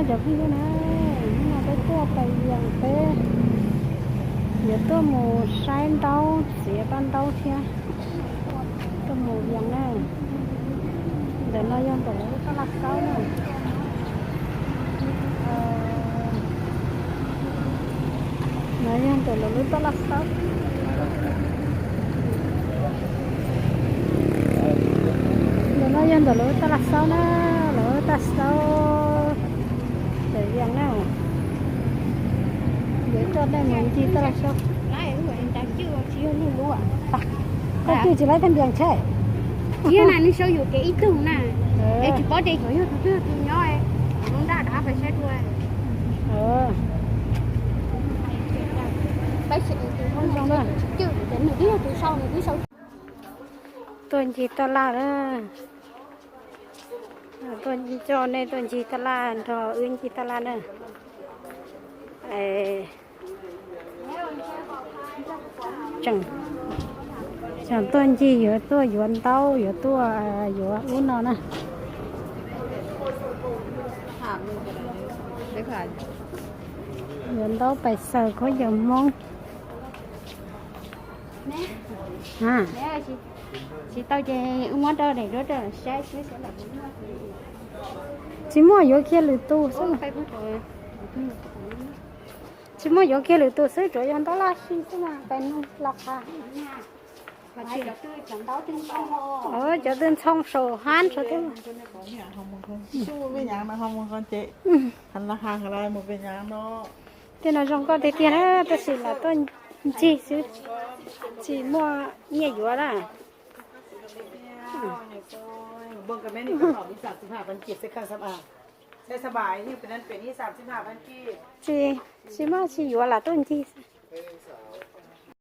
Cov phooj ywg na, hnub no peb tuaj pais Vias, peb yuav tuaj mus saib ntaub, txiav paj ntaub thiab tuaj mus Vias na. Ntawm no yog ntawm lawv lub taj laj xaub na. No yog ntawm lawv lub taj laj xaub. Ntawm no yog ntawm lawv lub taj laj xaub na, lawv lub taj xaub pem Vias na. Yuav coj nej mus ncig taj laj xaub. Koj twb tsis laib tag npias ntshe. Ib na nws sau yus kev ib tug na, es tsis paub tias yuav yog tus twg tus nyob, lub nraj rov qab pais saib dua. Peb sim tus zoo na, nws twb yog tus sau, nws twb sau. Tuaj ncig taj laj na. Tuaj coj nej tuaj ncig taj laj, nrog wb ncig taj laj na. Tseem, tseem tuaj ncig, yuav tuaj yuav ntaub, yuav tuaj yuav ub no na. Yuav ntaub pais xaws khaub ncaws Hmoob. Tsis tau ces wb muab rau daim duab rau saib xwb. Tsis muaj, yuav kiag lwm tus xwb. Tsis muaj, yuav kiag lwm tus xwb, tsuas yog ntaub laj si xwb mas pais nug los qab. Cov twb ntxhoo saum hab saud thiab. Tej no zoo nkauj tiag tiag na, tab sis lam tuaj ncig xwb, tsis muaj nyiaj yuav na. Tsis, tsis muaj tsis yuav lam tuaj ncig.